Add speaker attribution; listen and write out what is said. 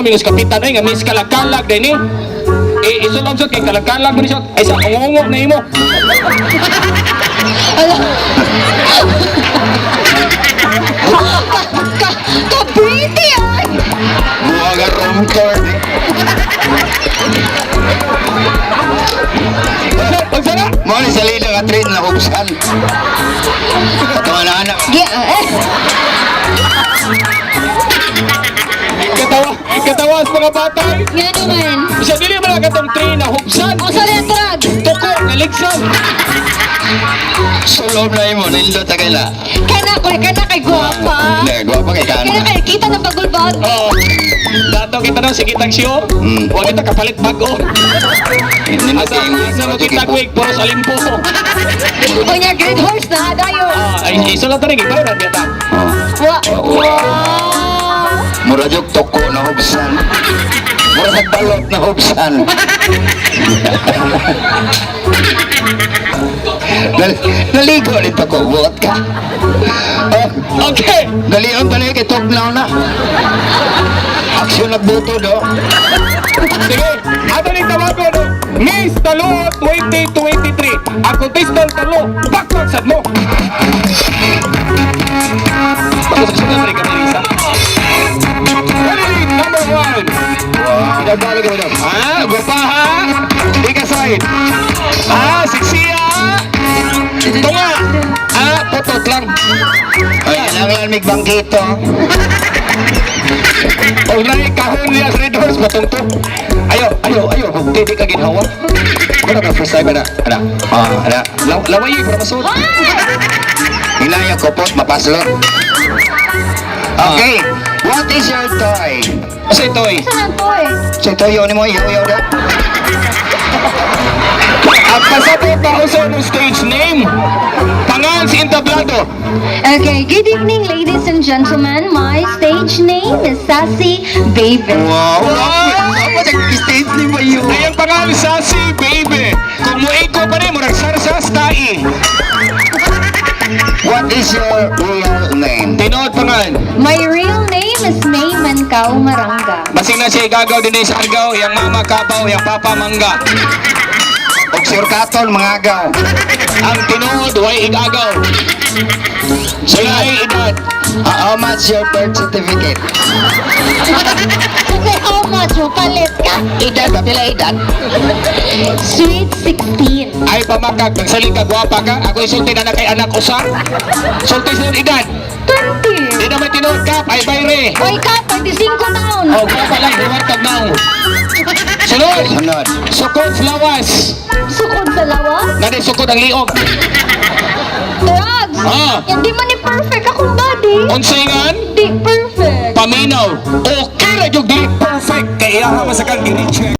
Speaker 1: Minus kapitan ay nga Miss Kalagkalag din ni. Eh, isulong sa kay Kalagkalag mo ni siya. Ay sa ungo na imo.
Speaker 2: Ala. Ka, ka pretty ay.
Speaker 3: Buwaga romtor.
Speaker 1: Pagsara.
Speaker 3: Mo ni salida nga train na hubsan. Ato na anak.
Speaker 2: Gi, eh.
Speaker 1: Katawa, katawa sa mga bata.
Speaker 2: Nga naman.
Speaker 1: Siya dili man lang katong train na hubsan.
Speaker 2: O sa letrag.
Speaker 1: Tuko, naligsan.
Speaker 3: Sulob na imo nindot ta kaila.
Speaker 2: Kana ko, kana kay guwapa.
Speaker 3: Hindi, gwapa kay
Speaker 2: Kana
Speaker 3: kana.
Speaker 2: kay kita ng bagulbag.
Speaker 1: Oo. Dato kita na, sige tag siyo. Huwag kita kapalit bago.
Speaker 3: Nindot
Speaker 1: Asa,
Speaker 3: kay
Speaker 1: asa mo kita quick, puro sa limpo.
Speaker 2: Unya grade horse na dayo.
Speaker 1: Ah, ay, isulong ta rin, ibayo na biyata.
Speaker 2: Wa. Wow.
Speaker 3: Mura jog toko na hubsan. Mura sa balot na hubsan. Naligo rin ko, buot ka. Oh,
Speaker 1: Okay.
Speaker 3: dalion pa na kay tugnaw na. Aksyon nagbuto do.
Speaker 1: Sige, ato ning tawagon no? Miss Talo 2023. Ang contestant Talo, bakbak sad mo. Pagkasunod rin kami Lisa. Candidate number 1. Pinagbalag mo daw. Ah, gupa ha. Di ka side. Ah, sexy ah. Tunga. Ah, putot lang.
Speaker 3: Ay, kinahanglan mig bangkito.
Speaker 1: O nay kahon niya sa Red Horse patungto. Ayo, ayo, ayo. Di di ka ginhawa. Ano ka first time ana? Ana.
Speaker 3: Ah, ana.
Speaker 1: Laway para masud.
Speaker 3: Hinaya kupot mapaslot. Okay, what is your toy?
Speaker 1: Asa ito eh?
Speaker 2: Saan to eh?
Speaker 3: Sa toyo ni mo iyaw do.
Speaker 1: Ang pasabot na uso ng stage name. Pangan si Entablado.
Speaker 2: Okay, good evening, ladies and gentlemen. My stage name is Sassy Baby.
Speaker 3: Wow! Wow! Stage ni mo yun.
Speaker 1: Ay, ang pangan Sassy Baby. Kung muiko pa rin, murag sarsas tai.
Speaker 3: What is your real name?
Speaker 1: Tinood pangan.
Speaker 2: My real name is May Mancao Maranga.
Speaker 1: Basing na siya igagaw din sa Argao, yang mama kabaw, yang papa mangga.
Speaker 3: Og sure katon mga agaw.
Speaker 1: Ang tinuod, way igagaw. Sila ay edad.
Speaker 3: How much your birth certificate?
Speaker 2: Kasi how much mo palit ka?
Speaker 3: Edad ba pila edad?
Speaker 2: Sweet 16.
Speaker 1: Ay pamakag, nagsaling ka, gwapa ka. Ako isulti na na kay anak usa. Sulti sa edad.
Speaker 2: 20.
Speaker 1: Di na may tinuod kap, ay bayre.
Speaker 2: Oy ka, 25 taon.
Speaker 1: O, gwapa lang, hiwar tag naong. Sunod!
Speaker 3: Sunod.
Speaker 1: Sukod sa lawas.
Speaker 2: Sukod sa lawas?
Speaker 1: Nanay sukod ang liog.
Speaker 2: Drugs!
Speaker 1: Ah.
Speaker 2: Hindi man ni perfect akong body.
Speaker 1: Unsay ngan?
Speaker 2: Di perfect.
Speaker 1: Paminaw. Okay ra jud dili perfect kay iya ka masakang gini-check.